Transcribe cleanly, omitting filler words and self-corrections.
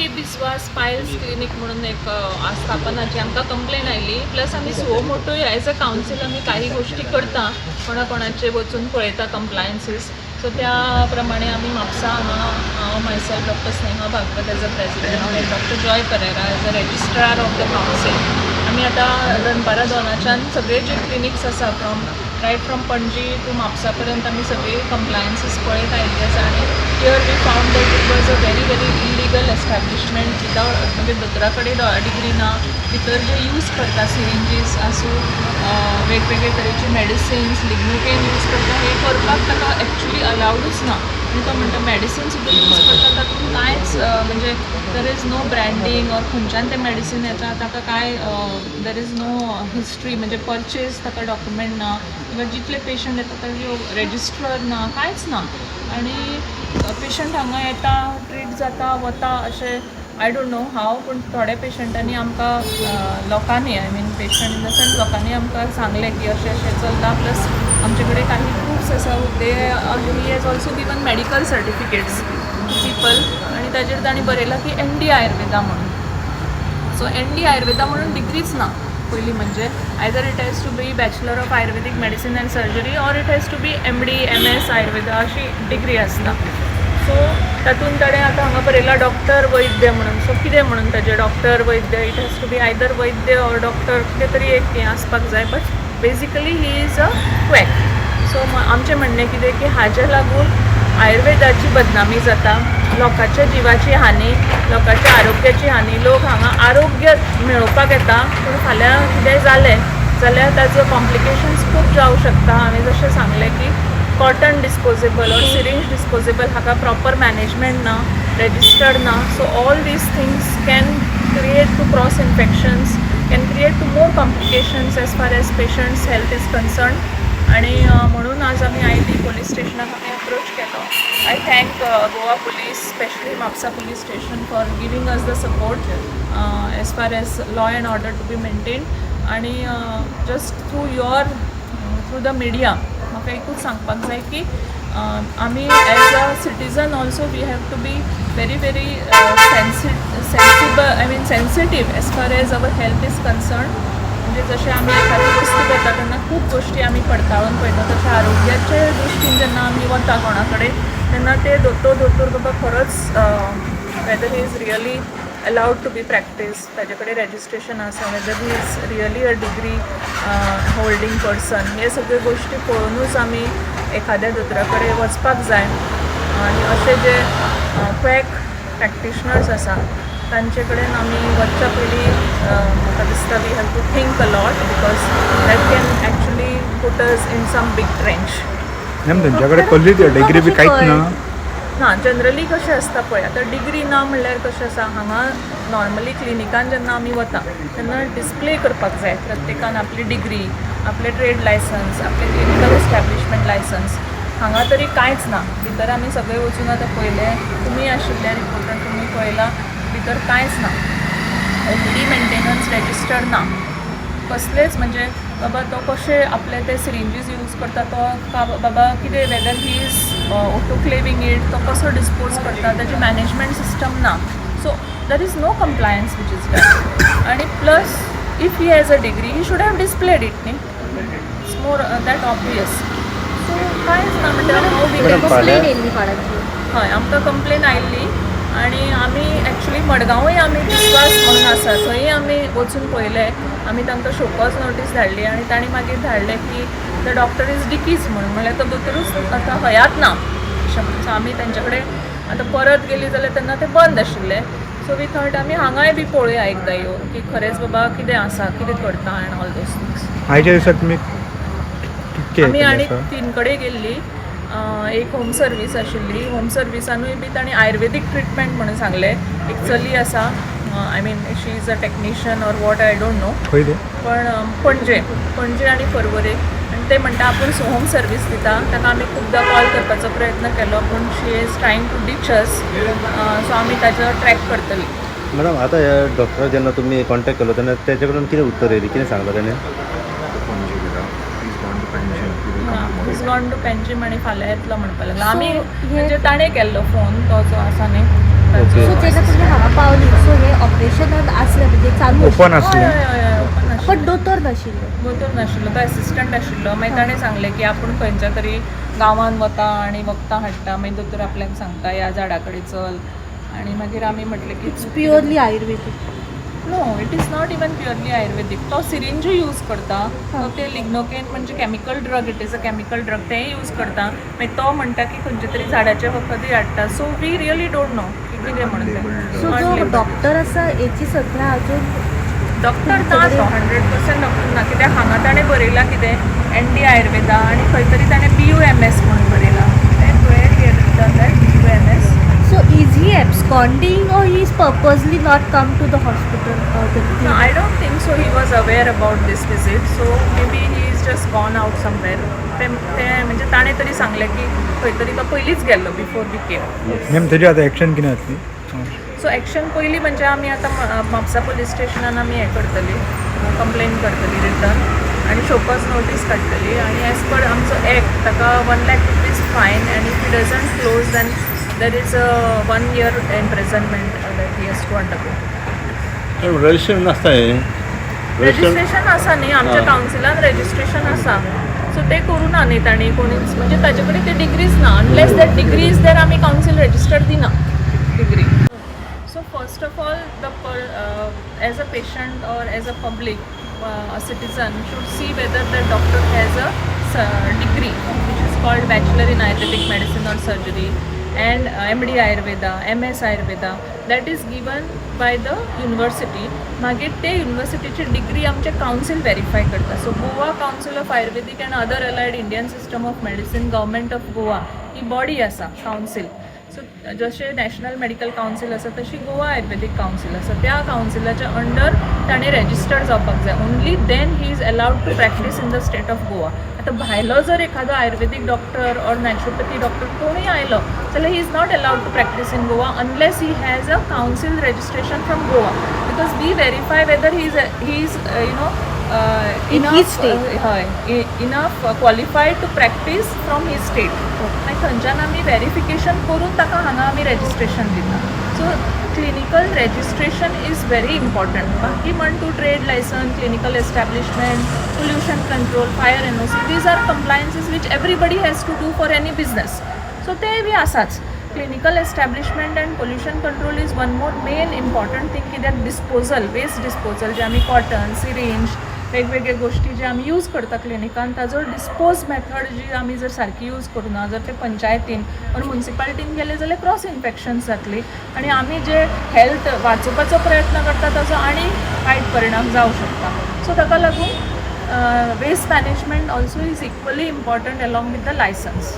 K बिस्वास piles clinic म्हणून एक आस्थापनाची आमकां कंप्लेन आयली. प्लस आमी सुओ मोटोय एज अ कावन्सील आमी काही गोश्टी करता, कोणा कोणाचे वचून पळयता कंप्लायन्सीस. सो त्या प्रमाणे आमी म्हापसा हांगा हांव myself, Doctor Sneha Bhagwat as a president आनी Doctor Joy Pereira as a registrar of the council, आमी आतां दनपारां 2च्यान सगळे जे क्लिनिक्स आसा, from right from Panaji to Mapusa पर्यंत आमी सगळी कंप्लायन्सीस पळयत आयिल्ली आसा. आनी here we found that it was a very very illegal establishment without, म्हणजे दोतोरा कडेन डिग्री ना, भितर जे यूज करता सिरिंजीस आसूं, वेगवेगळे तरेची मेडिसिन्स, लिग्नोकेन यूज करता, हे करपाक ताका एक्चुली अलावडूच ना. आनी तो म्हणटा मेडिसीन सुद्दां यूज करता, तातूंत कांयच म्हणजे there is no branding or खंयच्यान तें मेडिसीन येता, ताका कांय there is no history, म्हणजे परचेज ताका डॉक्युमेंट ना किंवा जितले पेशंट येता ताजे रेजिस्टर ना, कांयच ना. आनी पेशंट हांगा येता, ट्रीट जाता, वता अशें. I don't know हाव, पूण थोड्या पेशंटांनी आमकां, लोकांनी, I mean patient in the sense लोकांनी आमकां सांगलें की अशें अशें चलता. प्लस आमचे कडेन काही प्रुफ्स आसा. ते he has also given medical certificates to people आनी ताजेर तांणी बरयलां की एम डी आयुर्वेदा म्हणून. सो एम डी आयुर्वेदा म्हणून डिग्रीच ना. पयली म्हणजे either it has to be Bachelor of Ayurvedic Medicine and Surgery or it has to be MD, MS Ayurveda अशी डिग्री आसता. सो तातूंत ताणें आतां हांगा बरयलां डॉक्टर वैद्य म्हणून. सो कितें म्हणून ताजें doctor Vaidya? It has to be either Vaidya or doctor, कितें तरी एक हें आसपाक जाय, but basically he is a quack. So आमचें म्हणणें कितें की हाजे लागून आयुर्वेदाची बदनामी जाता, लोकांच्या जिवाची हानी, लोकांच्या आरोग्याची हानी. लोक हांगा आरोग्य मेळोवपाक येता, पूण फाल्यां कितेंय जालें जाल्यार ताजो कॉम्प्लिकेशन्स खूब जावं शकता. हांवें जशें सांगलें की cotton disposable or syringe disposable हाका प्रॉपर मॅनेजमेंट ना, रेजिस्टर्ड ना. So all these things can create to cross infections, can create to more complications as far as patient's health is concern. आणि म्हणून आज आमी आयली, पोलीस स्टेशनाक आमी अप्रोच केलो. I thank Goa Police, specially Mapusa Police Station, for giving us the support as far as law and order to be maintain. आणि just through the media म्हाका एकूच सांगपाक जाय की आमी as a citizen also we have to be very very sensible, I mean sensitive as far as our health is concern. म्हणजे जशें आमी एखादी वस्तू घेता तेन्ना खूब गोश्टी आमी पडताळून पळयता, तशें आरोग्याचे दृश्टीन जेन्ना आमी वता कोणा कडेन तेन्ना ते दोतोर दोतोर बाबा खरोच whether he is really allowed to be practice, ताजे कडेन रेजिस्ट्रेशन आसा, whether he is really a degree holding person, हे सगळ्यो गोश्टी पळोवनूच आमी एखाद्या दोतोरा कडेन वचपाक जाय. आनी अशे जे क्वॅक प्रॅक्टिशनर्स आसा तांचे कडेन आमी वचच्या पयलीं म्हाका दिसता we have to think a lot, because that can actually put us in some big trench. Ma'am, तेंच्या कडेन कसलीच डिग्री बी कांयच ना? ना, जनरली कशें आसता पळय, आतां डिग्री ना म्हणल्यार कशें आसा, हांगा नॉर्मली क्लिनिकान जेन्ना आमी वता तेन्ना डिस्प्ले करपाक जाय प्रत्येकान आपली डिग्री, आपलें ट्रेड लायसन्स, आपलें क्लिनिकल एस्टॅब्लिशमेंट लायसन्स. हांगा तरी कांयच ना. भितर आमी सगळे वचून आतां पळयलें, तुमी आशिल्ले रिपोर्टर, तुमी पळयलां, भितर कांयच ना. ओपीडी मेंटेनन्स रेजिस्टर्ड ना कसलेच. म्हणजे बाबा तो कशे आपले ते सिरिंजीस यूज करता, तो का बाबा कितें, whether he is autoclaving it, तो कसो डिस्पोज करता, ताजी मॅनेजमेंट सिस्टम ना. So there is no compliance which is done. आणि plus if he has a degree, he should have displayed it न्ही. It's more that obvious. So कांयच ना म्हणल्यार हांव मॅडम, कंप्लेन येयल्ली कोणाची? हय, आमकां कंप्लेन आयिल्ली आनी आमी एक्चुली मडगांवूय आमी विस्वास म्हणून आसा, थंय आमी वचून पळयलें. आमी तांकां शोकॉज नोटीस धाडली आनी तांणी मागीर धाडलें की the doctor is deceased म्हणून. म्हणल्यार तो दोतोरूच आतां हयात ना अशें म्हणून. सो आमी तेंचे कडेन आतां परत गेली जाल्यार तेन्ना ते बंद आशिल्ले. सो we thought आमी हांगाय बी पळोवया एकदां येवन की खरेंच बाबा कितें आसा, कितें करता एंड ऑल those things. आयच्या दिसा तुमी कितके आमी आनी आसा? तीन कडेन गेल्ली. एक होम सर्वीस आशिल्ली. होम सर्विसानूय बी तांणी आयुर्वेदीक ट्रिटमेंट म्हणून सांगलें. एक चली आसा, I mean, she is a technician or what, I don't know. खंय ते? पण पणजे, पणजे आनी पर्वरे. आनी ते म्हणटा आपूण होम सर्वीस दिता. ताका आमी खुबदां कॉल करपाचो प्रयत्न केलो, पूण she is trying to ditch us. So आमी ताजो ट्रॅक करतली. मॅडम, आतां ह्या डॉक्टराक जेन्ना तुमी कॉन्टेक्ट केलो तेन्ना तेजे कडून कितें उत्तर येयली, कितें सांगलां तेणें? पणजे गेला. He's gone to pension. He will come. He's gone to Panjim आनी फाल्यां येतलो म्हणपाक लागलो. आमी So, हे- म्हणजे ताणें केल्लो फोन, तो जो आसा न्ही ताचो. सो जेन्ना तुमी हांगा पावली, सो हे ऑपरेशनात आसलें, म्हणजे चालू. ओपन हय. आसलें. हय हय, ओपन आशिल्लें. पण दोतोर नाशिल्लो? दोतोर नाशिल्लो, तो एसिस्टंट आशिल्लो. मागीर ताणें सांगलें की आपूण खंयच्या तरी गांवांत वता आनी वखदां हाडटा, मागीर दोतोर आपल्याक सांगता ह्या झाडा कडेन चल, आनी मागीर आमी म्हटलें की It's purely Ayurvedic? No, it is not even purely Ayurvedic. तो सिरिंजूय यूज करता. तो ते लिग्नोकेन म्हणजे chemical drug, it is a chemical drug, तेंय यूज करता. मागीर तो म्हणटा की खंयच्या तरी झाडाचें वखदूय हाडटा. So we really don't know की कितें म्हणून तें. सो जो डॉक्टर आसा हेची सध्या अजून डॉक्टर ना तो, 100% डॉक्टर ना, कित्याक हांगा ताणें बरयलां कितें एन डी आयुर्वेदा आनी खंय तरी ताणें BUMS म्हणून बरयलां. BUMS. So is he absconding or he is purposely not come to the hospital or the No, I don't think so. He was aware about this visit, so maybe he is just gone out somewhere. ते ते म्हणजे ताणें तरी सांगलें की खंय तरी तो पयलींच गेल्लो बिफोर we came. Ma'am, तेजी आतां एक्शन कितें जातली? सो एक्शन पयली म्हणजे आमी आतां म्हापसा पुलीस स्टेशनान आमी हें करतली, कंप्लेन करतली रिटर्न आनी शोकॉज नोटीस काडटली आनी एज पर आमचो एक्ट ताका ₹1 lakh fine and if he doesn't close, then there is a one year imprisonment that he has to undergo. Registration नासता हें रजिस्टर? रजिस्ट्रेशन आसा न्ही आमच्या कावन्सिलान रजिस्ट्रेशन आसा. सो ते करूं ना न्ही तांणी कोणीच, म्हणजे ताजे कडेन ते डिग्रीज ना. Unless that degree is there, आमी कावन्सील रजिस्टर्ड दिना degree. So first of all, the as a patient or as a public, a citizen should see whether the doctor has a degree which is called Bachelor in Ayurvedic Medicine or Surgery and MD Ayurveda, MS Ayurveda, that is given by the university. मागीर ते युनिवर्सिटीची degree आमचे council verify करता. So Goa Council of Ayurvedic and Other Allied Indian System of Medicine, Government of Goa he body आसा council. So जशें national medical council आसा, तशी गोवा आयुर्वेदीक council आसा. त्या कावन्सिलाच्या अंडर ताणें रेजिस्टर्ड जावपाक जाय. Only then he is allowed to practice in the state of Goa. आतां भायलो जर एखादो आयुर्वेदीक डॉक्टर ऑर नॅचरोपॅथी डॉक्टर कोणूय आयलो जाल्यार he is not allowed to practice in Goa unless he has a council registration from Goa, because we verify whether he is In his state. हय, enough qualified to practice from his state. मागीर थंयच्यान आमी verification करून ताका हांगा आमी registration दिता. So clinical registration is very important. बाकी म्हण तूं trade licence, clinical establishment, pollution control, fire NOC, these are compliances which everybody has to do for any business, so ते बी आसाच. Clinical establishment and pollution control is one more main important thing, कित्याक disposal, waste disposal, जे आमी cotton, syringe, वेगवेगळे गोश्टी जे आमी use करता क्लिनिकान, ताजो dispose method जी आमी जर सारकी यूज करूना, जर ते पंचायतीन ऑर मुन्सिपालिटीन गेले जाल्यार क्रॉस इन्फेक्शन्स जातली आनी आमी जे हेल्थ वाचोवपाचो प्रयत्न करता ताजो आनी वायट परिणाम जावं शकता. सो ताका लागून waste management also is equally important along with the licence.